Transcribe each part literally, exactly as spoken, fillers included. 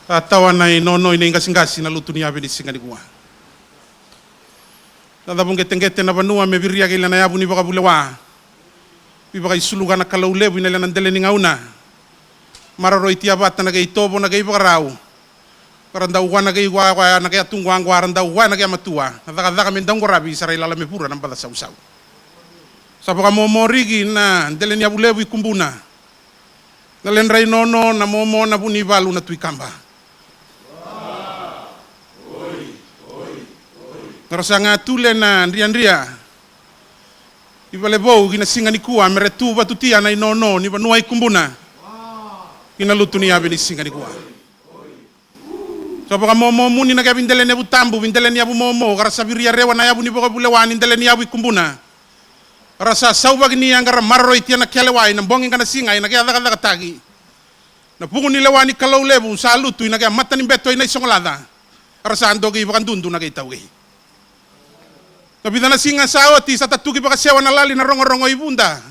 Tatawa na inono i na iqasiqasi na lutu ni yave ni siga nikua. Na cavuqeteqete na vanua me viria kei na yavu ni vakavulewa. Veivakaisuluka na Kalou levu i na le na dele ni gauna. Maroroi tia vata na kei tovo na kei vakarau. Ka ra dau wa na kei wawa na kei atuquaqua ra dau wa na kei matua. Na cakacaka me dau qaravi sa ra ilala me vura na baca sausau. Sa vakamomo riki na dele ni yavu levu i Kubuna. Na ledra inono na momo na Vunivalu na Tui Kaba. Na ra sa gatule na driadria i Valevou ki na siga nikua me ra tu vatutia na inono ni vanua i Kubuna. Ki na lutu ni yave ni siga nikua. Sa vakamomo muni na kea videle ni yavu tabu, videle ni yavu momo, ka ra sa viria rewa na yavu ni vakavulewa ni dele ni yavu i Kubuna. Ka ra sa sauvaki ni yaqa ra maroroi tia na kea lewa i na bogi ka na siga i na kea cakacakataki. Na vuku ni lewa ni Kalou levu sa lutu i na kea mata ni beto i na isogolaca. Ka ra sa doki vakadudu na kei taukei. Na vica na siga sa oti sa tatuki vakasewa na lali na rogorogo i Vuda.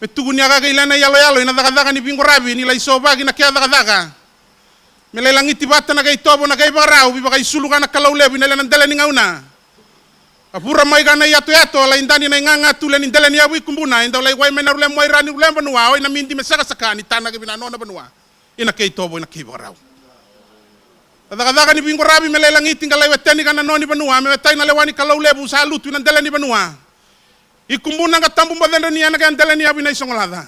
Me tukuni a ka kei lena i yaloyalo i na cakacaka ni viqoravi ni lai sovaki na kea cakacaka. Me lai lagiti vata na kei tovo na kei vakarau, veivakaisuluka na Kalou levu i na le na dele ni gauna. A vura mai ka na iyatoyato, a lai dani na igagatule ni dele ni yavu i Kubuna, e dau lai wai mai na rule muaira ni rule vanua, o i na midi me sakasaka ni tanaki vina nona vanua. I na kei tovo, i na kei vakarau. Na cakacaka ni viqoravi me lai lagiti ka lai weteni ka na noni vanua, me wetai na lewa ni Kalou levu sa lutu i na dele ni vanua. I Kubuna ka tabu bacedra ni a na kea dele ni yavu i na isogolaca.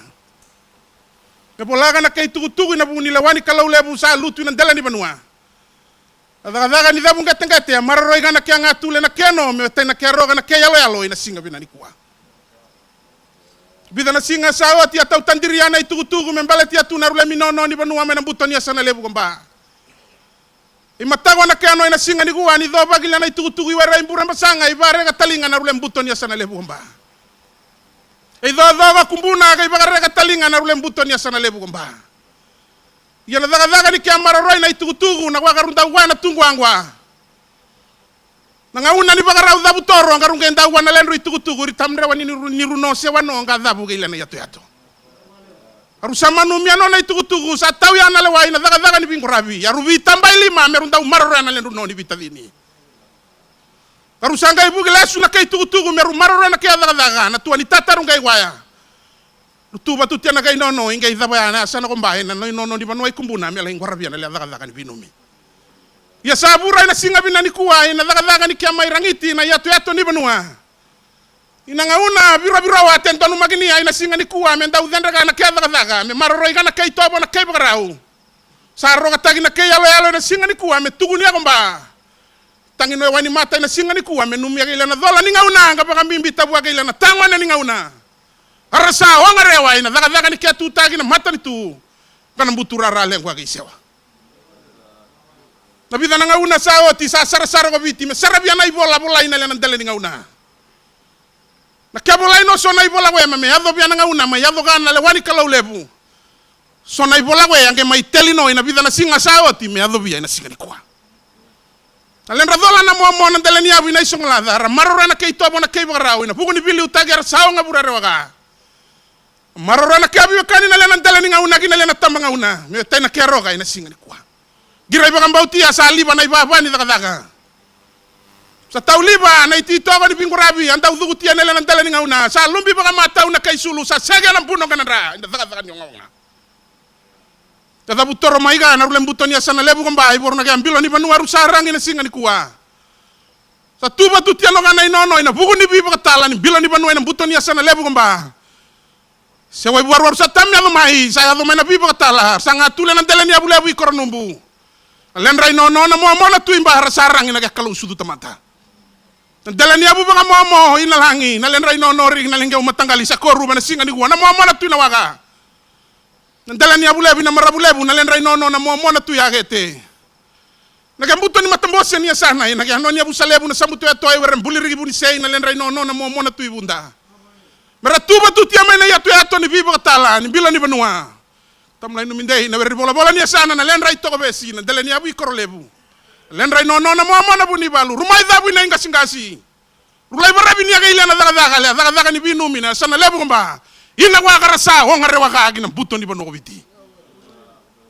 Me volaka na kei tukutuku i na vuku ni lewa ni Kalou levu sa lutu i na dele ni vanua. Na cakacaka ni cavuqeteqete a maroroi ka na kea gatule na kea no me wetai na kea roka na kea yaloyalo i na siga vina nikua. Vica na siga sa oti a tautadiria na itukutuku me baletia tu na rule minono ni vanua mai na buto ni yasana levu ko Ba. I matako na kea no i na siga nikua ni covaki lena itukutuku i wera i bura basaga i vareka taliga na rule buto ni yasana levu ko Ba. I cocova Kubuna ka i vakareka taliga na rule buto ni yasana levu ko Ba. Ia na cakacaka ni kea maroroi na itukutuku na waka ru dau wa na tuquaqua. Na gauna ni vakarau cavu toro ka ru qai dau wa na ledru itukutuku ri tamdrewa ni ru, ni ru no sewa no ka cavu kei lena iyatoyato. A ru sa manumia nona itukutuku sa tau ya na lewa i na cakacaka ni viqoravi a ru vitabai lima me ru dau maroroya na ledru no ni vitacini. Ka ru sa qai vuki lesu na kei tukutuku me ru maroroya na kea cakacaka na tua ni tata ru qai waya. Ru tu vatutia na kei nono i qai cava ya na yasana ko Ba i na inono ni vanua i Kubuna me lai qoravia na le cakacaka ni vinumi. Ia sa vura i na siga vina nikua i na cakacaka ni kea mai ragiti na iyatoyato ni vanua. I na gauna virovirowa a te donumakinia i na siga nikua me dau cedra ka na kea cakacaka me maroroi ka na kei tovo na kei vakarau. Sa rokataki na kei yaloyalo i na siga nikua me tukuni a ko Ba. Tagi no e wai ni mata i na siga nikua me numia kei lena cola ni gauna ka vakabibi tavua kei lena tagone ni gauna. A ra sa ogarewa i na cakacaka ni kea tutaki na matanitu. Ka na buturara lequa kei sewa. Na vica na gauna sa oti sa sarasara ko Viti me saravia na ivola volai na le na dele ni gauna. Na kea volai no so na ivola ko ema me yaco via na gauna mai yaco ka na lewa ni Kalou levu. So na ivola ko e a qai mai teli no i na vica na siga sa oti me yaco via i na siga nikua. Na ledra cola na momo na dele ni yavu i na isogolaca a ra maroroya na kei tovo na kei vakarau i na vuku ni viliutaki a ra sa oga vura rewa ka. Maroroya na kea viwekani na le na dele ni gauna ki na le na taba gauna me wetai na kea roka i na siga nikua. Qirai vakabautia sa liva na ivava ni cakacaka. Sa tau liva na ititoko ni viqoravi a dau cukutia na le na dele ni gauna sa lubi vakamatau na kei sulu sa sege na buno ka na dra i na cakacaka ni ogaoga. Ka cavu toro mai ka na rule buto ni yasana levu ko Ba i voro na kea bilo ni vanua ru sa ragi na siga nikua. Sa tu vatutia no ka na inono i na vuku ni vivakatala ni bilo ni vanua i na buto ni yasana levu ko Ba. Se wai vuaruaru sa tami yaco mai sa yaco mai na vivakatala sa gatule na dele ni yavu levu i Koronubu. Na ledra inono na momo na Tui Ba ra sa ragi na kea Kalou sucu tamata. Na dele ni yavu vakamomo i na lagi na ledra inono riki na leqeu mataqali sa koruva na siga nikua na momo na Tui Nawaka. Na dele ni yavu levu i na maravu levu na ledra inono na momo na Tui Akete. Na kea buto ni matabose ni yasana i na kea noni yavusa levu na Sabutu Etoa i were buli riki Vunisei na ledra inono na momo na Tui Vuda. Me ra tu vatutia mai na iyatoyato ni vivakatala ni bilo ni vanua. Tamulai Numidei na were ni volavola ni yasana na ledra i Tokovesi na dele ni yavu i Korolevu. Na ledra inono na momo na Vunivalu ru mai cavu i na iqasiqasi. Ru lai varavinia kei lea na cakacaka lea cakacaka ni vinumi na yasana levu ko Ba. I na waka ra sa oga rewaka ki na buto ni vanua ko Viti.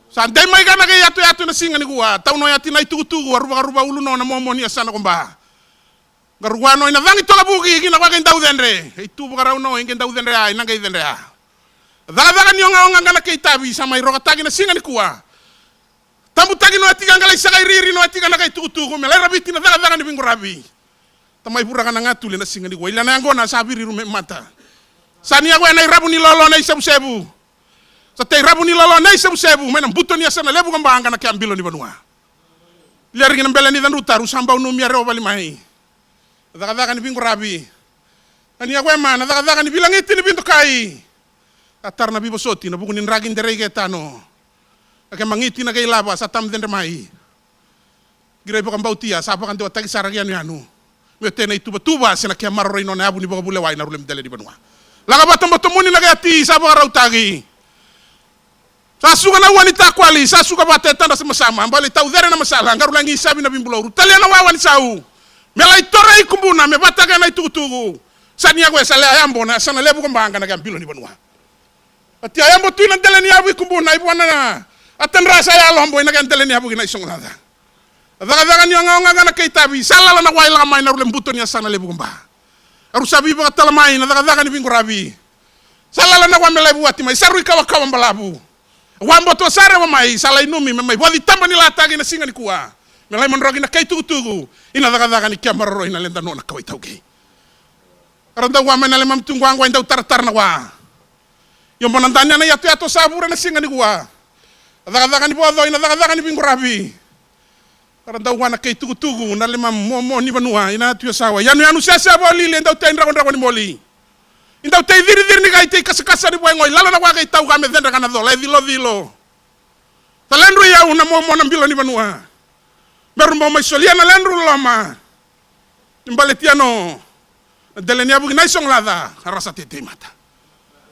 Sa dei mai ga na kei yatoyato ena siga nikua, tau no yati na itukutuku, a ruva ka ruva ulu no na momo ni yasana ko Ba. Qarauna o i na cagi tokavuki ki na koya kei Daucedre, e i tu vakarau no e kei Daucedre a, i na kei Cedre a. Cakacaka ni ogaoga ga na kei tavi sa mai rokataki na siga nikua. Tabutaki no e tika qalai saka i riri no e tika na kei tukutuku me lai raviti na cakacaka ni viquravi. Tamai vuraka na gatuli ena siga nikua, i lana yaqona sa viri rume mata. Sa ni yagoya na i ravu ni lolo na i sevusevu. Sa tei ravu ni lolo na i sevusevu mai na buto ni yasana levu ko Ba qa na kea bilo ni vanua. Lia riki na bele ni cadruta ru sa bau numi a rewa vali mai. Na cakacaka ni viquravi. Sa ni yagoya ma na cakacaka ni vilagiti ni vidokai. A tara na vivosoti na vuku ni draki derei ke tano. Na ke magiti na kei lava sa tamu cedre mai. Qirai vakabautia sa vakadewataki sara ki yanuyanu. Me tena i tuvatuva se na ke maroroi nona yavu ni vakavulewai na rule mi dele ni vanua. Laka vata botomuni na kei ati sa vakarautaki. Sa suka na ua ni takwali sa suka vata e tadra sa masama bale i tau cere na masala qarulagi savi na vibulauru talia na wawa ni sau. Me lai tore i kubuna me vata kena i tukutuku. Sa ni yagoya sa lea yabo na yasana levu ko Ba qa na kea bilo ni vanua. A tia yabo tu i na dele ni yavu i kubuna i vua na a tadra sa yalobo i na kea dele ni yavu ki na i sogolaca. A cakacaka ni ogaoga ga na kei tavi sa lala na wa i laka mai na rule buto ni yasana levu ko Ba. A ru sa vivakatala mai na cakacaka ni viquravi. Sa lala na wa me lai vuati mai sa ru i kawakawa balavu. A wa boto sa rewa mai sa lai numi me mai voci taba ni lataki na siga nikua. Me lai madroki na kei tukutuku i na cakacaka ni kea maroroi na leda no na kawa i taukei. A ra dau wa mai na lemam tu quaqua e dau taratara na wa. Io mo na dania na i yatoyato sa vura na siga nikua. A cakacaka ni voco i na cakacaka ni viquravi. A ra dau wa na kei tukutuku na lemam momo ni vanua i na yatu yasawa i yanuyanu sese a volili e dau tei dragodrago ni moli. I dau tei ciriciri ni kai tei kasakasa ni vua e goi lalo na wa kei tauka me cedra ka na cola e cilocilo. Taledru i au na momo na bilo ni vanua. Me ru bau mai solia na ledru loma. Ni baletia no na dele ni yavu ki na i sogolaca a ra sa tetei mata.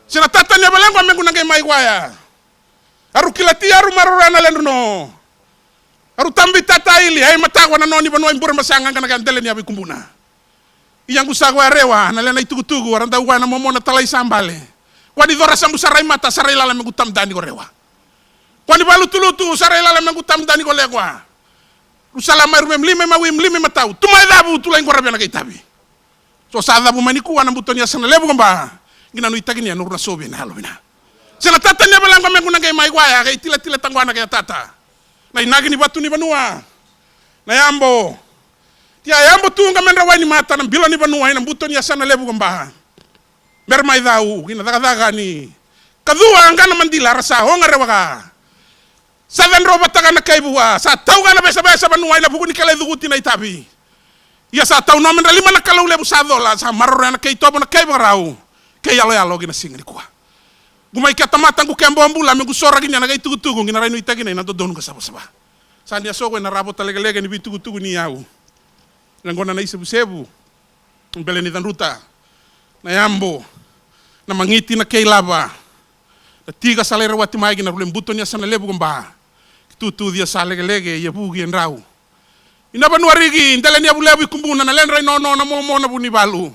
Se na tata ni a valequa me qu na qai mai waya. A ru kilatia a ru maroroya na ledru no. A ru tabi tata ili a i mataqua na no ni vanua i bure masa qaqa na kea dele ni yavu i kubuna. I yaqu sa koya rewa na lena i tukutuku a ra dau koya na momo na talai sa bale. Koya ni cora sa bu sa rai mata sa rai lala me qu tamdani ko rewa. Koya ni valutulutu sa rai lala me qu tamdani ko lequa. Ru sa la mai ru me mlime ma wi mlime ma tau tu mai cavu tu lai qoravia na kai tavi. So sa cavu mai ni kua na buto ni yasana levu ko Ba. Qi na nuitaki ni a noru na sovi na yalo vina. Se na tata ni a valequa me qu na qai mai koya kei tilatila taqua na kei a tata. Na inaki ni vatu ni vanua. Na yabo. Tia yabo tu qa me dra wai ni mata na bilo ni vanua i na buto ni yasana levu ko Ba. Me ra mai cau ki na cakacaka ni kacua qa na madila a ra sa oga rewa ka. Sa cadro vata ka na kai vua sa tau ka na vesavesa vanua i na vuku ni kele cukuti na i tavi. Ia sa tau no me dra lima na Kalou levu sa cola sa maroroya na kei tovo na kei vakarau. Kei yaloyalo ki na siga ni kua. Qu mai kea tamata qu kea bobula me qu sora ki nia na kei tukutuku qi na rai nuitaki na i na dodonu ka savasava. Sa ni a soko e na ravo talekeleke ni vitukutuku ni yau. Na qona na i sevusevu. Bele ni cadruta na yabo na magiti na kei lava. Na tika sa lai rawati mai ki na rule buto ni yasana levu ko Ba. Ki tutucia sa lekeleke i a vuki e drau. I na vanua riki dele ni yavu levu i kubuna na ledra i nono na momo na vu ni valu.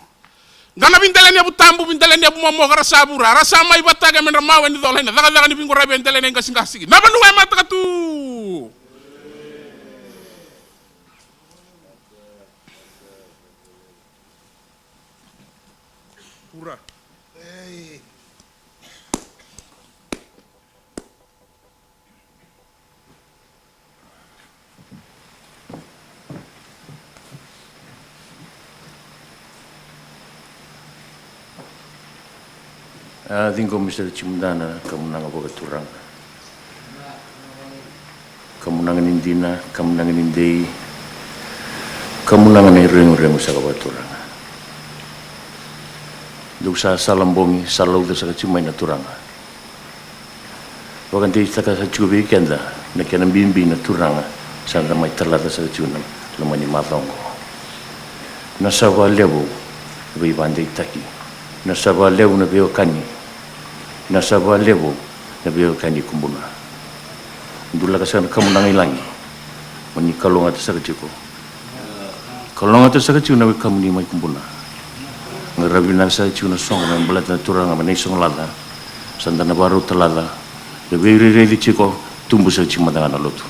Qa na videle ni yavu tabu videle ni yavu momo ka ra sa vura a ra sa mai vatake me dra mawe ni cola i na cakacaka ni viqoravi e dele ni qasiqasi ki na vanua e mataka tu. Pura. A ciqomi sara tiko mada na kamunaga vakaturaga. Kamunaga ni dina, kamunaga ni dei, kamunaga na ireguregu saka vakaturaga. Dou sa sala bogi, sa lauca saka tiko mai na turaga. Vakadeitaka saka tiko vei keda na kena bibi na turaga sa da mai talaca saka tiko na loma ni macawa oqo. Na sa vakalevu na veivakadeitaki, na sa vakalevu na veiwekani, na sa vakalevu na veiwekani i Kubuna. Dulaka saka na kamunaga i lagi mo ni kalougata saka tiko. Kalougata saka tiko na wekamuni mai Kubuna. Qaravi vinaka saka tiko na soqo me baleta na turaga mai na isoqo laca. Sa da na vakarau talaca, da veirairaici tiko Tubu saka tiko mada ga na lotu.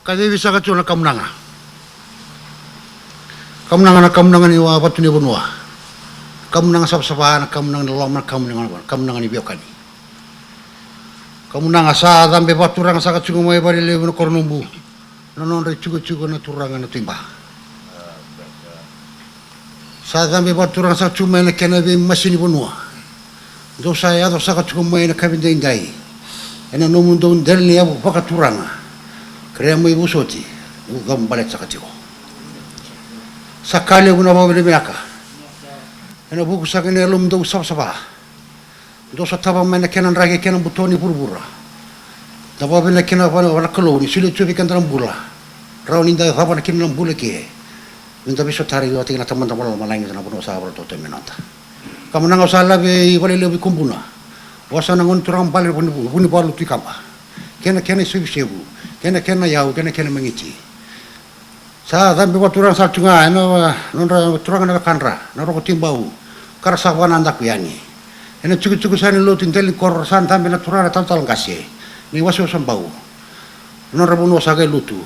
Kacivi saka tu na kamunaga. Kamunaga na kamunaga ni wa vatu ni vanua. Kamunaga savasava, na kamunaga ni loma, na kamunaga, kamunaga ni veiwekani. Kamunaga sa cabe vakaturaga saka tiko mai Valelevu na Koronobu. Na nodra itikotiko na turaga na Tui Ba. Sa cabe vakaturaga saka tiko mai na kena veimasini vanua. Dou sa yaco saka tiko mai na kavi daidai. Ena nomudou dela ni yavu vakaturaga. Kerea mai vosoti. Dou cavu baleta saka tiko. Sa ka levu na vakavinavinaka. Ena vuku saka ni yalomudou savasava. Dou sotava mai na kena draki kei na buto ni vuravura. Da vakavinavinaka vua na Kalou ni solia tu vei keda na bula. Rawa ni da cava na kina na bula ke. Ni da veisotari vata kei na Tamada Vakalomalagi ena vanua sa vakarautaka me noda. Kamunaga au sa lave i Valelevu i Kubuna. Au sa na gone turaga bale Vunivalu, Tui Kaba. Kei na kena isevusevu, kei na kena iyau, kei na kena magiti. Sa cabe vakaturaga saka tiko ga ena nodra turaga na wekadra na Roko Tui Bau, ka ra sa vakanadaku yani. Ena tikotiko saka ni lotu i dela ni koro ra sa dabe na turaga na talatala qase ni Wasewase Bau. Nodra vanua sa qai lotu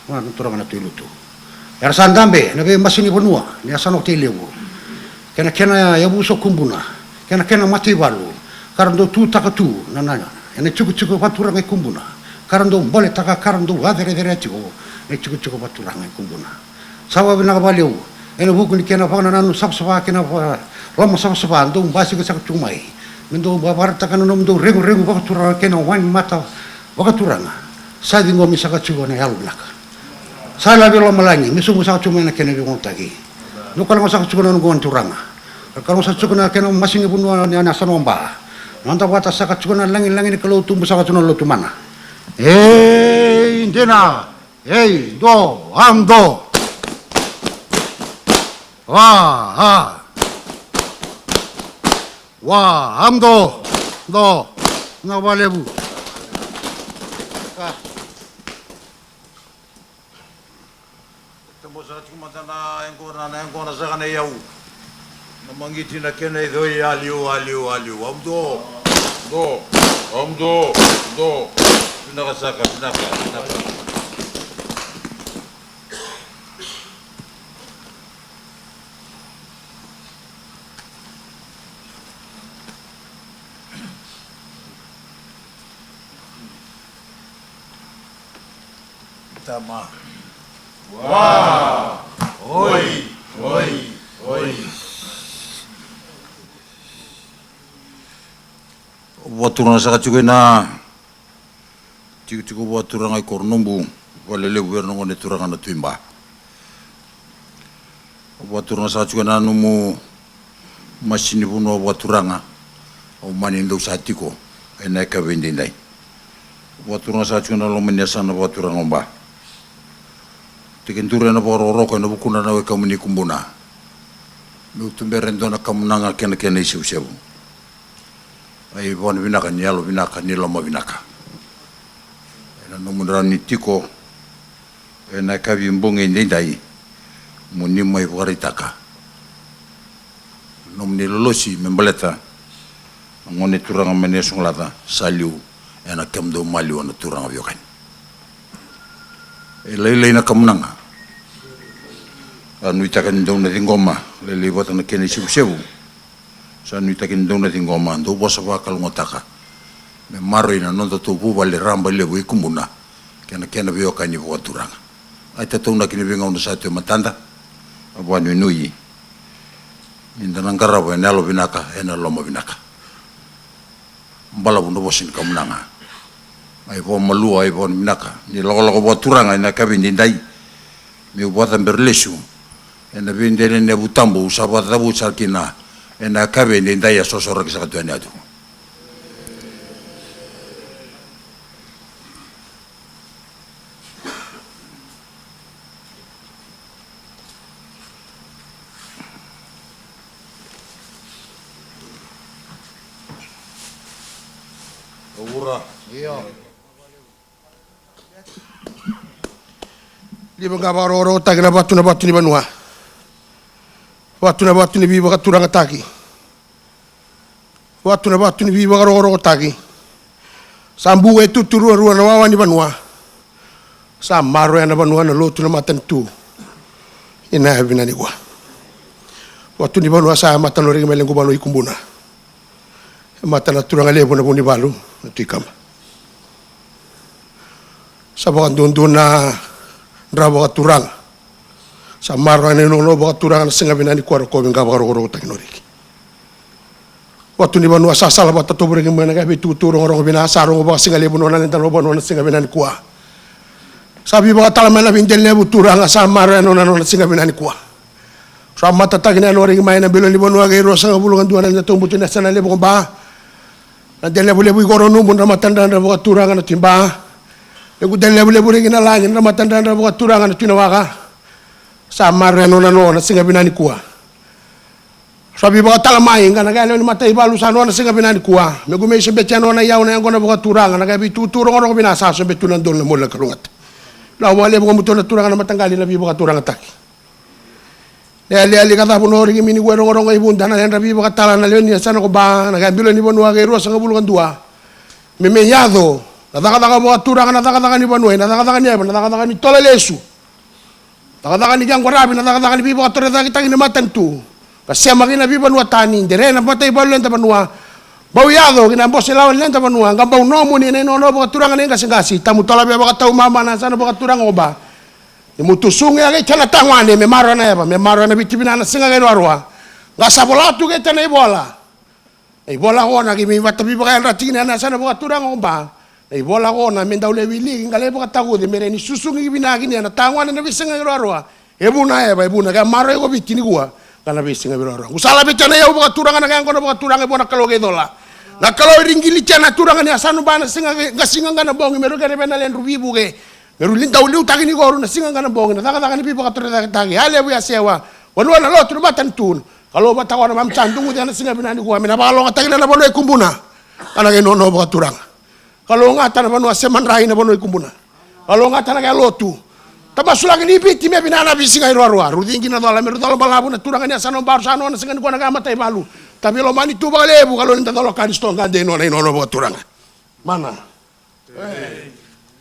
na turaga na Tui Lotu. Era sa dabe ena veimasini vanua ni yasana o Tailevu. Kei na kena yavusa o Kubuna, kei na kena mataivalu, ka ra dau tutaka tu na, na, ena itikotiko vakaturaga i Kubuna, ka ra dau boletaka, ka ra dau vacerecerea tiko na itikotiko vakaturaga i Kubuna. Sa vakavinavinaka vakalevu ena vuku ni kena vakanananu savasava kei na vakaloma savasava dou basika saka tiko mai. Me dou vakaraitaka na nomudou reguregu vakaturaga kei na wai ni mata vakaturaga. Sa ciqomi saka tiko na yalovinaka. Sa lave i lomalagi me sobu saka tiko mai na kena veivagataki. Dou kalougata saka tiko na noqu gone turaga. Kalougata saka tiko na kena masini vanua ni yasana o Ba. Noda vata saka tiko na lagilagi ni Kalou, tubu saka tiko na lotu mana. Ei dina. Ei do, am do. Wa a. Wa am do. Do. Na Valelevu. Tabo saka tiko mada na yaqona, na yaqona saka na iyau. Na magiti na kena icoi, a liu, a liu, a liu. Au do, do, au do, do. Vinaka saka, vinaka, vinaka. Tama. Wa. Oi, oi, oi. Vakaturaga saka tiko ena tikotiko vakaturaga i Koronobu, Valelevu, vei ira na gone turaga na Tui Ba. Vakaturaga saka tiko ena nomu masini vanua vakaturaga, au mani dou sa tiko ena yakavi edaidai. Vakaturaga saka tiko ena loma ni yasana vakaturaga o Ba. Tekiduru ena vakarokoroko ena vukudra na wekamuni Kubuna. Meu tubera e dua na kamunaga kei na kena isevusevu. Ai vakavinavinaka ni yalovinaka, ni lomavinaka. Ena nomudou rawa ni tiko ena yakavi bogi edaidai, mo ni mai vakaraitaka na nomuni lolosi me baleta na gone turaga mai Nasugalaca sa liu ena kemudou maliwa na turaga veiwekani. E lailai na kamunaga. Sa nuitaka ni dou na ciqoma, lailai vata na kena isevusevu. Sa nuitaka ni dou na ciqoma, dou vosa vakalougatataka me maroroi na nodatou vuvale raba levu i Kubuna kei na kena veiwekani vakaturaga. Ai tataunaki na veigauna sa tu e matada. A vakanuinui ni da na qarava ena yalovinaka, ena lomavinaka. Balavu na vosa ni kamunaga. Ai vakamalua, ai vakanuinui vinaka ni lakolako vakaturaga ena yakavi edaidai. Meu vakacabera lesu ena veidela ni yavu tabu au sa vakacavuta sara kina ena yakavi edaidai, a sosoraki saka tu yani yatu. Liva ga vakarokorokotaki na vatu, na vatu ni vanua. Vatu, na vatu ni veivakaturagataki. Vatu, na vatu ni veivakarokorokotaki. Sa buka e tuturuarua na wawa ni vanua. Sa maroroya na vanua, na lotu, na matanitu. Ena yakavi nikua, vatu ni vanua sa yamata na Reki mai Lequ Vanua i Kubuna. E mata na turaga levu na Vunivalu, na Tui Kaba. Sa vakaduadua na dra vakaturaga. Sa maroroya na nona vakaturaga na siga vinaka nikua, rokovi ga vakarokorokotaki na Reki. Vatu ni vanua sa salavata, tovo Reki mai na ka veitukutuku rogorogo vinaka, sa rogo vakasigalevu nona leda na vanua na siga vinaka nikua. Sa veivakatala mai na veidela levu turaga, sa maroroya nona, nona siga vinaka nikua. Sa matataki na yano Reki mai na bilo ni vanua kei ruasagavulu ka dua na leda tobutu na yasana levu ko Ba. Na dela levu levu i Koronubu, na matadradra vakaturaga na Tui Ba. Lequ dela levu levu Reki na lagi, na matadradra vakaturaga na Tui Nawaka. Sa maroroya nona, nona siga vinaka nikua. Sa veivakatala mai ga na ka yalewa ni mataivalu, sa nona siga vinaka nikua. Me qumei sobe tiko na nona iyau na yaqona vakaturaga, na ka veitukutuku rogorogo vinaka, sa sobe tu na donu na moli na kalougata. Na vakalevu ka mutu na turaga na mataqali na veivakaturagataki. Na yaleali ka cavu na Reki mai nikua e rogorogo i Vuda, na yadra veivakatala na lewe ni yasana ko Ba, na ka bilo ni vanua kei ruasagavulu ka dua. Me, me yaco na cakacaka vakaturaga, na cakacaka ni vanua, na cakacaka ni yava, na cakacaka ni tola lesu. Cakacaka ni kaqoravi, na cakacaka ni veivakatorocaketaki ni matanitu. Ka sema kina veivanua tani, dere na mataivalu leda vanua. Bau yaco kina bose lawa leda vanua, ka bau nomuni na inona vakaturaga na iqasiqasi. Tamu tola via vakataumama na yasana vakaturaga ko Ba. Ni mutu sugu ya kei tana tagone, me maroroya na yava, me maroroya na Viti vinaka na siga kei ruarua. Ka sa vola tu kei tana ivola. Na ivola ko na kei me vata veivakayadrati kina na yasana vakaturaga ko Ba. Na ivola ko na me dau lai wiliki, ka lai vakatakuci, me rawa ni susugi vinaka kina na tagone na veisiga kei ruarua. E vuna yava, e vuna ka maroroi ko Viti nikua, ka na veisiga kei ruarua. Qu sa laveti na iyau vakaturaga na ka yaqona vakaturaga e vua na Kalou kei cola. Na Kalou e rui qili tiko na turaga ni yasana Ba na siga kei, ka siga ka na bogi, me rau kere vei na ledru veivuke. Me rau lai dau liutaki ni koru na siga ka na bogi, na cakacaka ni veivakatorocaketaki, yalevu yasewa, vanua na lotu na matanitu. Kalou vata ko na mami sa duguci na siga vinaka nikua, me na vakalougatataki na vanua i Kubuna. Ka na kei nona vakaturaga. Kalougata na vanua se madrai na vanua i Kubuna. Kalougata na kei lotu. Tabasulaki ni Viti me vinaka na veisiga kei ruarua. Rau cigi na cola, me rau cola balavu na turaga ni yasana Ba, rau sa nona siga nikua na ka mataivalu. Tavi lomani tu vakalevu, Kalou ni da cola ka ni sitoqade i nona, i nona vakaturaga. Mana. Ei,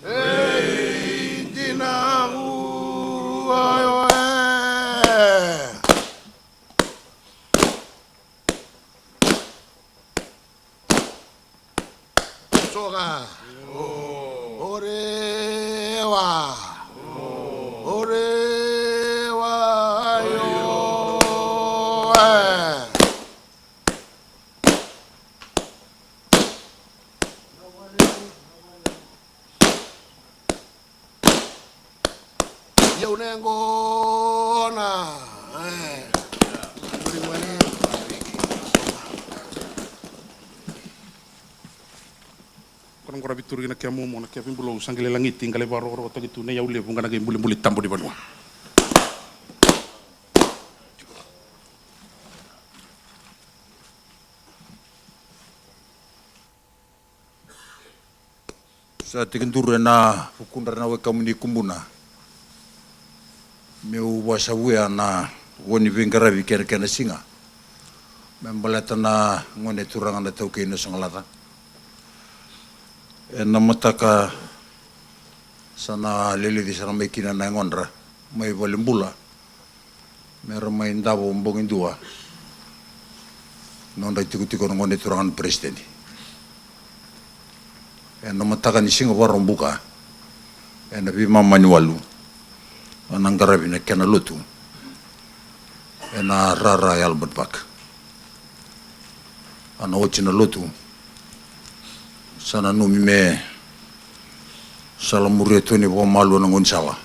ei, dinagu, ayo, e. Soka. Orewa. Orewa, ayo, e. Io, nego na. E. Ko na qora veituri na kea momo, na kea veibulou, sa qai lai lagiti, qai lai vakarokorokotaki tu na iyau levu, qai na qai bulibuli tabu ni vanua. Sa tekiduru ena vukudra na wekamuni Kubuna. Meu vakasavuya na vo ni veiqaravi kei na kena siga. Me baleta na gone turaga na taukei na Sogalaca. Ena mataka sa na leleci sara mai kina na yagodra mai valenibula. Me ra mai davo bogi dua na nodra itikotiko na gone turaga na peresitedi. Ena mataka ni siga Vakaraubuka, ena veimama ni walu, a na qaravi na kena lotu ena rara e Albert Park. A na oti na lotu, sa nanumi me salamuria tu ni vakamalua na gaunisala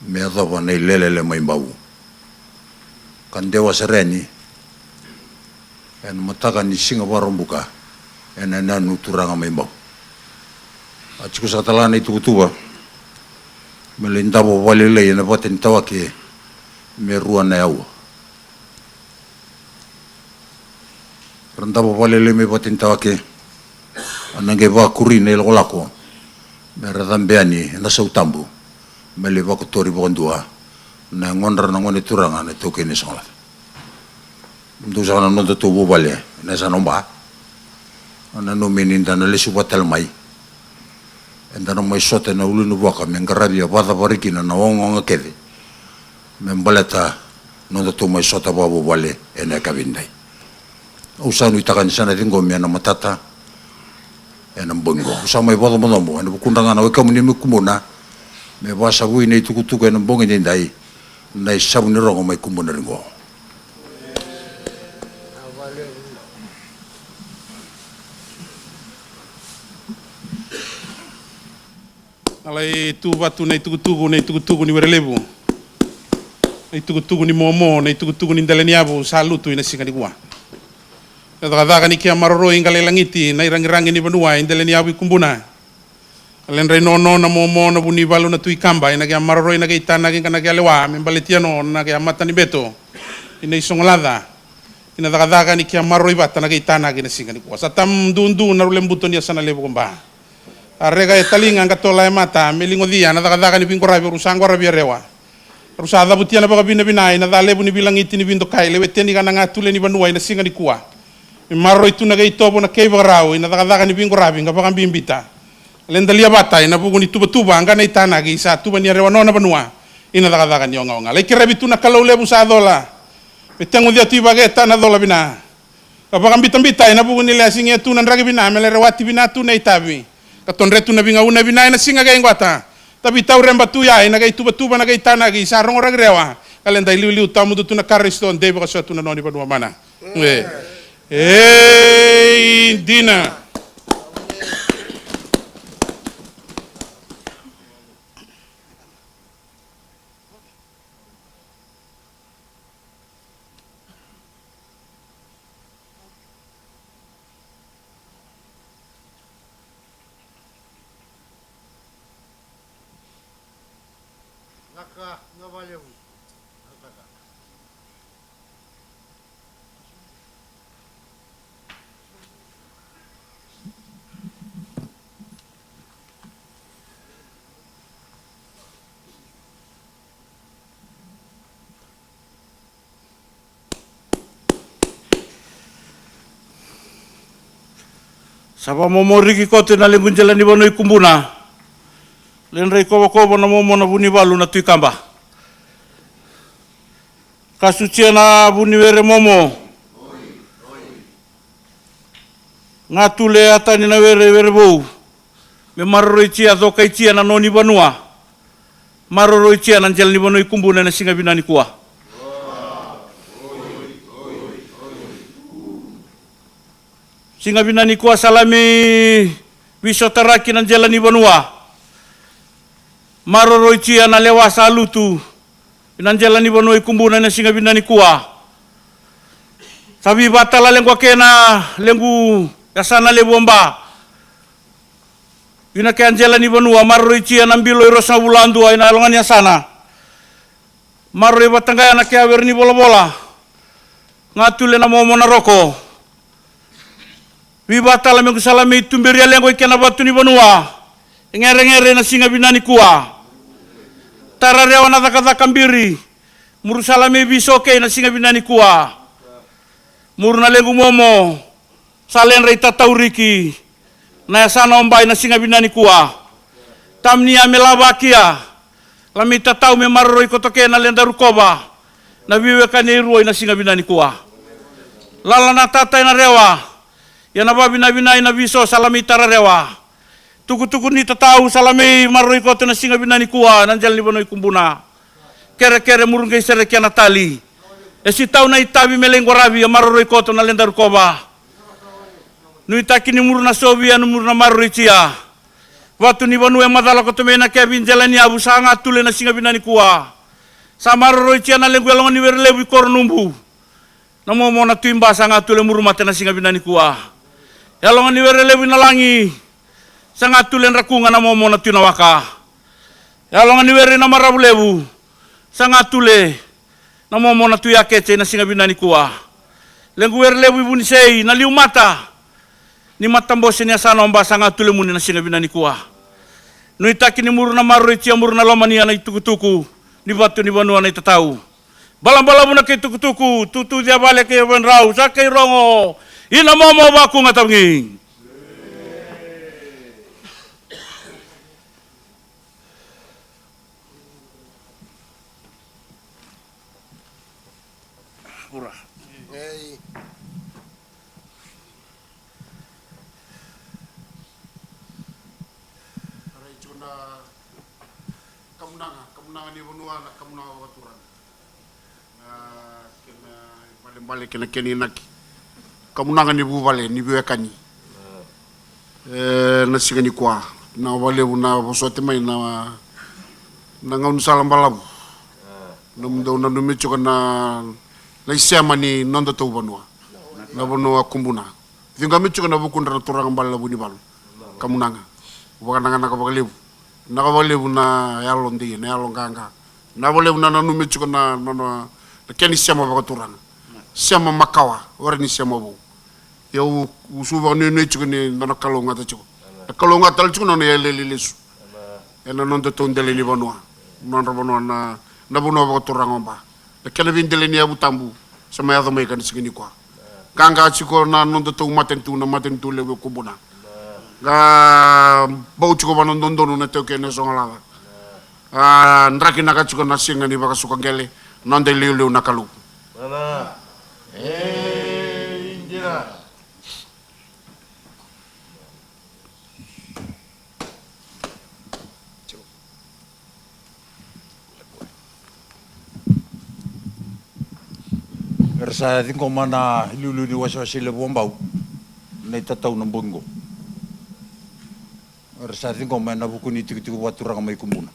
me yacova na ilelele mai Bau. Ka dewa sara yani ena mataka ni siga Vakaraubuka ena yanuyanu turaga mai Bau. A tiko saka tale ga na ituvatuva me lai davo vakalailai ena vata ni tawake me rua na yaua. Ra davo vakalailai mai vata ni tawake. Au na qai vakuri na ilakolako me ra cabe yani ena sautabu me lai vakotori vakadua na yagodra na gone turaga na itaukei ni Sogolaca. Dou saka na nodatou vuvale ena yasana o Ba. Au nanumi ni da na lesu vata tale mai. Eda na mai sota ena ulu ni vuaka me qaravi a vakacavari kina na ogaoga kece me baleta nodatou mai sota vakavuvale ena yakavi nidai. Au sa nuitaka ni sa na ciqomi ena matata ena bogi qo. Au sa mai vakacobocobo ena vukudra ga na wekamuni mai Kubuna me vakasavui na itukutuku ena bogi nidai, na isavu ni rogo mai Kubuna Riqo. Na lai tu vatu na itukutuku, na itukutuku ni Werelevu, na itukutuku ni Momo, na itukutuku ni Delaniyavu sa lutu ena siga nikua. Na cakacaka ni kea maroroi qai lai lagiti na iragiragi ni vanua e Delaniyavu i Kubuna. Na ledra i Nono, na Momo, na Vunivalu, na Tui Kaba, ena kea maroroi na kea itanaki, ka na kea lewa me baleti Yano, na kea matanibeto ina i Sogolaca. Ina cakacaka ni kea maroroi vata na kea itanaki na siga nikua. Sa tamududu na rulebuto ni yasana levu ko Ba. A reka e taliga, qatola e mata, me ligocia na cakacaka ni viqoravi rau sa qaravi a rewa. Rau sa cavutia na vakavinavina ina ca levu ni vilagiti ni vidokai, leweteni ka na gatule ni vanua ina siga nikua. Me maroroi tu na kea itovo, na kea ivakarau ina cakacaka ni viqoravi, ka vakabibita leda lia vata ina vuku ni tuvatuva, ka na itanaki sa tuvani a rewa nona vanua ina cakacaka ni ogaoga. Lai kerevi tu na Kalou levu sa cola me tegucia tu i vaketa na cola vina. Ka vakabitabita ina vuku ni lea sigia tu na draki vina me lai rewati vina tu na itavi. Ka todre tu na vigauna vina ena siga kei qwata. Tavi taureba tu ya ina kei tuvatuva na kei tanaki sa rogoraki rewa. Ka leda iliuliu tawamudu tu na Karisito, dei vakasotu na noni vanua mana. E. Ei dina. Sa vamomo riki koto na lequ jela ni vanua i Kubuna. Ledra i Kovakova na Momo, na Vunivalu, na Tui Kaba. Ka sutia na Vuniwere Momo. Gatule a tani na were, were vou. Me maroroi tia, cokai tia na noni vanua. Maroroi tia na jela ni vanua i Kubuna ena siga vina nikua. Siga vina nikua sa lai mai visotaraki na jela ni vanua. Maroroi tia na lewa sa lutu ina jela ni vanua i Kubuna ena siga vina nikua. Sa vivatala lequ a kena lequ yasana levu o Ba. Ina kea jela ni vanua, maroroi tia na bilo i rosagavulu a dua ina yaloga ni yasana. Maroroi vata qaya na kea were ni volavola. Gatule na Momo, na Roko. Vivatala mequ sa lai mai tuberi a lequ i kena vatu ni vanua. E geregere ena siga vina nikua. Tara rewa na cakacaka biri. Muru sa lai mai viso kei na siga vina nikua. Muru na lequ Momo. Sa ledra i tatauriki na yasana o Ba ina siga vina nikua. Tamni a me lavakia. Lai mai tatau me maroroi koto kei na leda rukova na viwekani e rua ina siga vina nikua. Lala na tata ena rewa. Ia na vavinavina ina viso sa lai mai tara rewa. Tukutuku ni tatau sa lai mai maroroi koto ina siga vina nikua ena jela ni vanua i Kubuna. Kerekere muru qai serekia na tali. E sitau na itavi me lai qoravi, e maroroi koto na leda rukova. Nuitaki ni muru na sovi, a ni muru na maroroi tia. Vatu ni vanua e macala koto mai na kea vijela ni yavu sa gatule na siga vina nikua. Sa maroroi tia na lequ yaloga ni were levu i Koronubu. Na Momo, na Tui Ba, sa gatule muru mate na siga vina nikua. Yaloga ni were levu i Nalagi. Sa gatule drakuga na Momo, na Tui Nawaka. Yaloga ni were i Namaravulevu. Sa gatule na Momo, na Tui Yakete ina siga vina nikua. Lequ were levu i Vunisei, na Liumata. ni matabose ni yasana o Ba sa ga tulemuni na siga vina nikua. Nuitaki ni muru na maroroi, tia muru na lomani, a na itukutuku ni vatu ni vanua na itatau. Balabalavu na kei tukutuku, tutu cia vale kei vedrau, sa kei rogo, ina momo vaku ga tavigi. Ura. Ei. Rai tiko na kamunaga, kamunaga ni vanua, na kamunaga vakaturaga. Na kena ibalebale kei na kena inaki. Kamunaga ni vuvale ni veiwekani. E, na siga nikua, na vakalevu na vosoti mai na, na gaunisala balavu. Nomudou nanumi tiko na, na isema ni nodatou vanua. Na vanua Kubuna. Ciqomi tiko na vukudra na turaga balavu ni valu. Kamunaga. Vakanakanaka vakalevu. Naka vakalevu na yalo dei, na yalo qaqa. Na vakalevu na nanumi tiko na, na, na, na kena isema vakaturaga. Sema makawa, ora ni sema vou. Ia au, au sa vakanuinui tiko ni da na kalougata tiko. Na kalougata tale tiko na nona yaleyale lesu. Ena nodatou dela ni vanua. Nodra vanua na, na vanua vakaturaga o Ba. Na kena veidela ni yavu tabu. Sa mai yaco mai ka na siga nikua. Qaqa tiko na nodatou matanitu, na matanitu levu e Kubuna. Qa bau tiko vana dodonu na taukei na Sogolaca. A, draki naka tiko na siga ni vakasuka qele, noda iliuliu na Kalou. Mama. Ei, dina. Era sa ciqoma na iliuliu ni wasewase levu o Bau, na itatau na bogi qo. Era sa ciqoma ena vuku ni tikotiko vakaturaga mai Kubuna.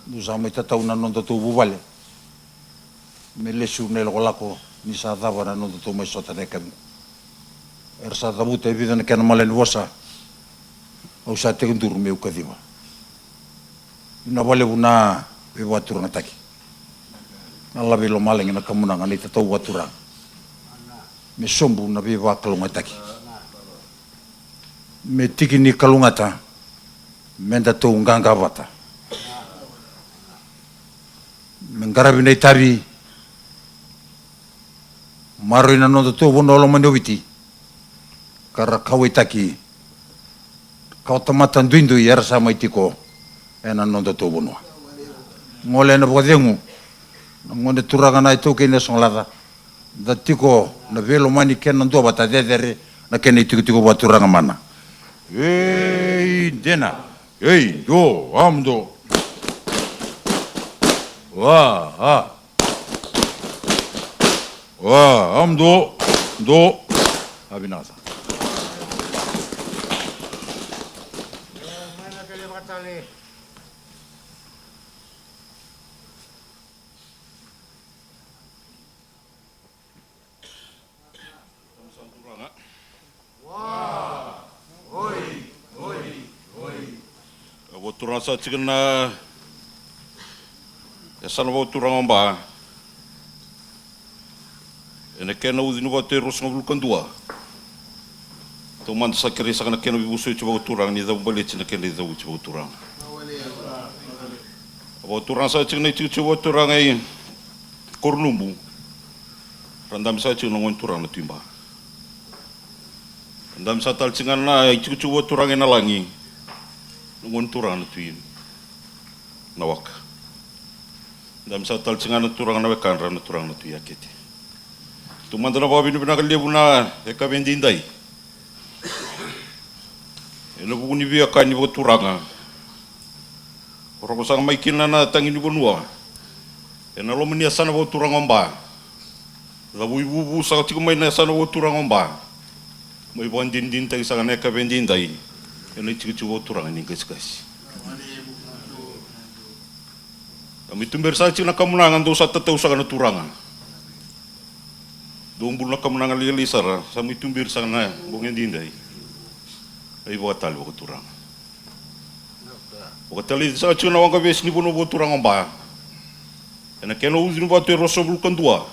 Dou sa mai tatau na nodatou vuvale me lesu na ilakolako ni sa cava na nodatou mai sota na yakavi qo. Era sa cavuta e vica na kena mala ni vosa. Au sa tekiduru meu kaciva. Vinaka vakalevu na veivakaturagataki. Na lave i lomalagi na kamunaga na itatau vakaturaga. Me sobu na veivakalougatataki. Me tiki ni kalougata, me datou qaqa vata. Me qaravi na itavi, maroroi na nodatou vanua lomani o Viti. Ka ra kauwaitaki, kawatamata duidui era sa mai tiko ena nodatou vanua. Gole ena vakacegu, na gone turaga na itaukei na Sogolaca. Da tiko na veilomani kei na duavata cecere na kena itikotiko vakaturaga mana. Ei, dina. Ei, do, am, do. Wa, a. Wa, am, do, do. A vinaka sara. Vakaturaga sa tiko na yasana vakaturaga o Ba. Ena kena ucu ni vatu e ruasagavulu ka dua. Taumada sa kerei saka na kena veivosoti vakaturaga ni cavubaleti na kena icavuti vakaturaga. Vakaturaga sa tiko na itikotiko vakaturaga i Koronubu. Ra dabe sa tiko na gone turaga na Tui Ba. Ra dabe sa tale tiko ga na itikotiko vakaturaga i Nalagi. Na gone turaga na Tui Nawaka. Dabe sa tale tiko ga na turaga na wekadra na turaga na Tui Akete. Taumada na vakavinavinaka levu na yakavi edaidai. Ena vuku ni veiwekani vakaturaga. Roko saka mai kina na tagi ni vanua. Ena loma ni yasana vakaturaga o Ba. Cavu ivuvu saka tiko mai na yasana vakaturaga o Ba. Mai vakadinadinataki saka na yakavi edaidai. Ena itikotiko vakaturaga ni qasikasi. Sa mai tuberi saka tiko na kamunaga dou sa tatau saka na turaga. Dou bula na kamunaga lailai sara, sa mai tuberi saka na bogi edaidai. Na ivakatale vakaturaga. Vakatalai saka tiko na waqa vesi ni vanua vakaturaga o Ba. Ena kena ucu ni vatu e ruasagavulu ka dua.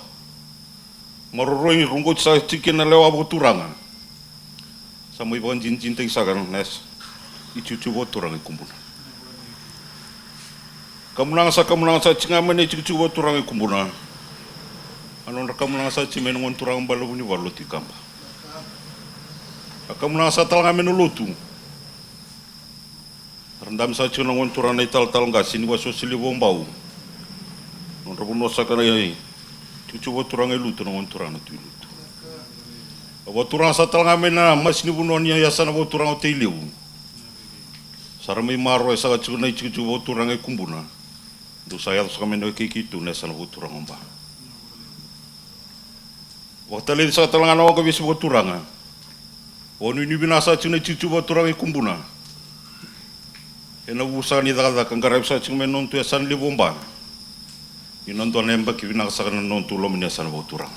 Maroroi roqoti saka tiko kina na lewa vakaturaga. Sa mai vakadinadinataki saka na yasa itikotiko vakaturaga i Kubuna. Kamunaga sa kamunaga sa tiko ga mai na itikotiko vakaturaga i Kubuna. A nodra kamunaga sa tiko mai na gone turaga bale Vunivalu Lotu i Kaba. A kamunaga sa tale ga mai na lotu. Ra dabe saka tiko na gone turaga na italatala qase ni wasewase levu o Bau. Nodra vanua saka na itikotiko vakaturaga i Lutu na gone turaga na Tui Lutu. A vakaturaga sa tale ga mai na masi ni vanua ni yasana vakaturaga o Tailevu. Sa ra mai maroroya saka tiko na itikotiko vakaturaga i Kubuna. Dou sa yaco saka mai na wekai keitou na yasana vakaturaga o Ba. Vakatalai saka tale ga na waqa vesu vakaturaga. Vakanuinui vinaka saka tiko na itikotiko vakaturaga i Kubuna. Ena vu saka ni cakacaka qaravi saka tiko mai na nodatou yasana levu o Ba. Ni na dua na yabaki vinaka saka na nodatou loma ni yasana vakaturaga.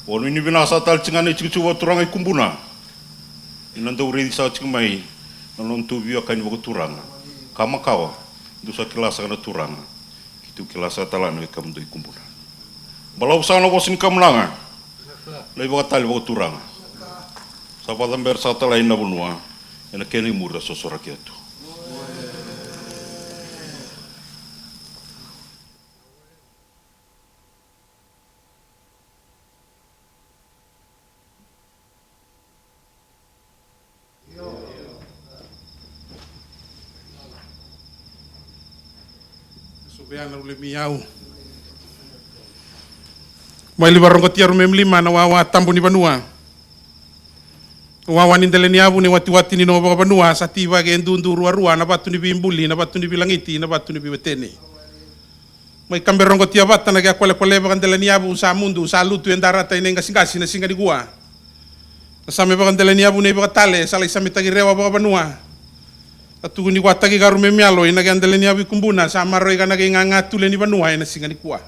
Vakanuinui vinaka saka tale tiko ga na itikotiko vakaturaga i Kubuna. Ni na dau raici saka tiko mai na nodatou veiwekani vakaturaga. Ka makawa, dou sa kila saka na turaga. Keitou kila saka tale ga na wekadou i Kubuna. Balavu saka na vosa ni kamunaga. Na ivakatale vakaturaga. Sa vakacabera saka tale ga na vanua. Ena kena imuri a sosoraki atu. Suvea na rule mi au. Mai liva rogotia rume mi lima na wawa tabu ni vanua. Wawa ni dela ni yavu ni watiwati ni noa vakavanua sa tivaki e dudu ruarua na vatu ni veibuli na vatu ni veilagiti na vatu ni veiwateni. Mai kabe rogotia vata na kea kwalekwale vakadela ni yavu sa mudu sa lutu e darata i na iqasiqasi na siga ni kua. Na same vakadela ni yavu nei vakatale sa lai sametaki rewa vakavanua. A tukuni kuataki ka rume mi alo i na kea dela ni yavu i Kubuna sa maroi ka na kei gaga tule ni vanua e na siga ni kua.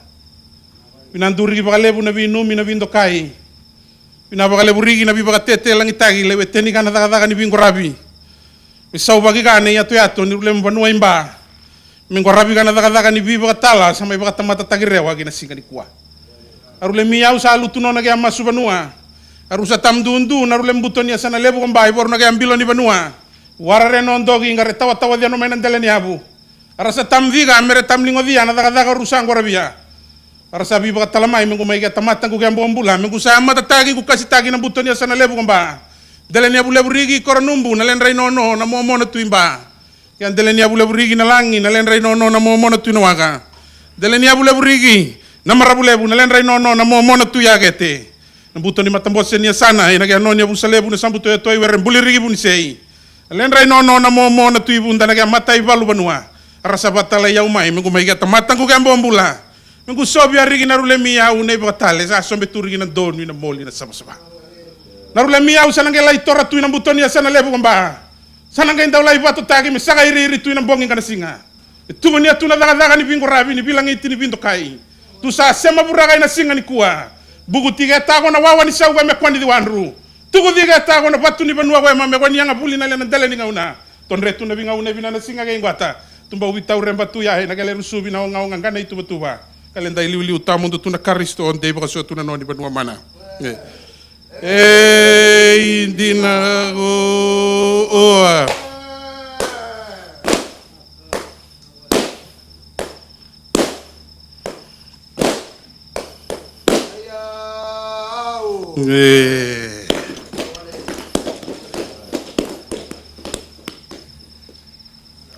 Vinaduriki vakalevu na veinumi na veidokai. Vinaka vakalevu riki na veivakatetelagitaki lewe teni ka na cakacaka ni veiqoravi. Me sauvaki ka na iyatoyato ni rulemu vanua i Ba. Me qoravi ka na cakacaka ni veivakatala sa mai vakatamatataki rewa ki na siga ni kua. A rulemi au sa lutu nona ke a masu vanua. A rusa tamu dudu na rule buto ni yasana levu ko Ba i voru na ke a bilo ni vanua. Warare no doki qare tawatawa ceno mai na dele ni yavu. A ra sa tamu cika me re tamu ligocia na cakacaka rusa qoravia. A ra sa veivakatala mai me qu mai ke tamata qu ke bobula me qu sa matataki qu kasitaki na buto ni yasana levu ko Ba. Dele ni yavu levu riki koro nubu na ledra i nono na momo na tui Ba. Ke a dele ni yavu levu riki na lagi na ledra i nono na momo na tui na waka. Dele ni yavu levu riki na maravu levu na ledra i nono na momo na tui a kete. Na buto ni matabose ni yasana ina ke a no ni yavusa levu na sabuto e toi were buli riki vu ni sei. Na ledra i nono na momo na tui vuda na ke a mata i valu vanua. A ra sa vatalai au mai me qu mai ke tamata qu ke bobula. Me qu sovia riki na rule mi au na ivakatale sa sobe tu riki na donu i na moli na savasava. Na rule mi au sa na qai lai tora tu i na buto ni yasana levu ko Ba. Sa na qai dau lai vatotaki me saka iriiri tu i na bogi ka na siga. E tuku ni a tu na cakacaka ni viqoravi ni vilagiti ni vidokai. Tu sa sema vuraka i na siga ni kua. Buku tike e tako na wawa ni sauka me kua ni ciwadru. Tuku tike e tako na vatu ni vanua ko ema me kua ni yaga vuli na le na dele ni gauna. Todre tu na vigauna e vina na siga kei quata. Tubau vitau reba tu ya e na kele rusuvi na ogaoga ga na ituvatuva. Ka le dai liuliu tamudu tu na Karisito o dei vakasotu na noni vanua mana. E. Ei dina ko oa. E.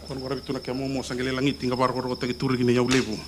Kona varavi tu na kea momo sa qele lagiti ga vakarokorokotaki tu riki na iyau levu.